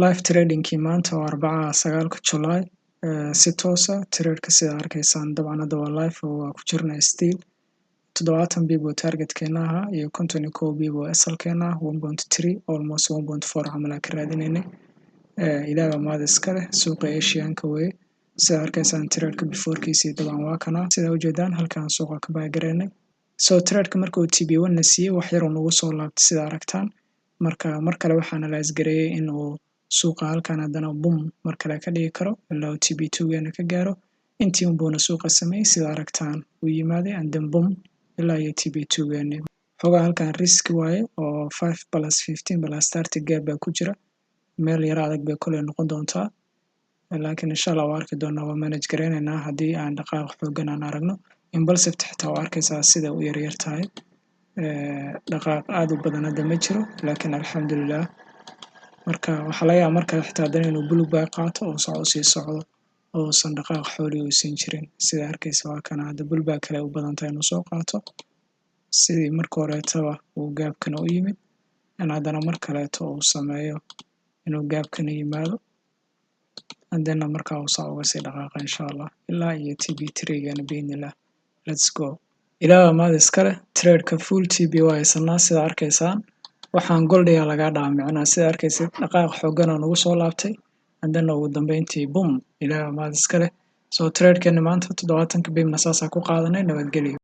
Live tradingkii maanta oo Arbacaha 9-ka Julaay, si toosa tradeka sida arkaysaan. Dabcan hadda waa live oo waa ku jirnaa still. 70 pip oo targetkeena ahaa iyo 51 pip oo SLkeena ah, 1.3, almost 1.4 camal aan ka raadinaynay. Ilaah baa mahad iska leh. Suuqa Asianka weye sida arkaysaan. Tradeka beforekiisii dabcan waa kana, sida ujeedaan halkaan suuqa ka buy gareynay. So tradeka marka uu TP1 na siiyey, wax yar uu nagu soo laabtay sida aragtaan. Marka mar kale waxaan analyse gareeyey in uu suuqa halkan haddana boom mar kale ka dhigi karo ilaa uu TP2 geena ka gaaro. Intii unbuuna suuqa sameeyey sida aragtaan. Uu yimaaday and then boom ilaa iyo TP2 geeni. Xogaa halkan risk waaye oo 5 plus 15 plus 30 gap baa ku jira. Meel yaro adag bay koley noqon doontaa, laakiin insha Allah waa arki doonaa, waa manage gareyneynaa haddii aan dhaqaaq xoogan aan aragno. Impulsive xitaa waa arkaysaa sida u yaryar tahay. Dhaqaaq aada u badan hadda ma jiro, laakiin alxamdulilah. Marka waxaa laga yaaba markale xitaa haddana inuu pullback qaato oo soco sii socdo oo uusan dhaqaaq xooli uusan jirin. Sida arkaysa waa kana hadda pullback kale u badan tahay inuu soo qaato, sidii marka horeetaba uu gapkana u yimid, in haddana mar kaleeto uu sameeyo inuu gapkana yimaado, haddana markaa uu saa uga sii dhaqaaqa insha Allah ilaa iyo TP3-gana biidnillah. Let's go. Ilaah mahad iska leh. Tradeka full TP waa haysanaa sida arkaysaan. Waxaan goldiga lagaa dhaamicnaa sida arkaysid. Dhaqaaq xoogan oo nagu soo laabtay, haddana ugu dambeyntii boom. Ilaah mahad iska leh. So tradekeena maanta 70-ka pipna saasaa ku qaadanay. Nabadgelyo.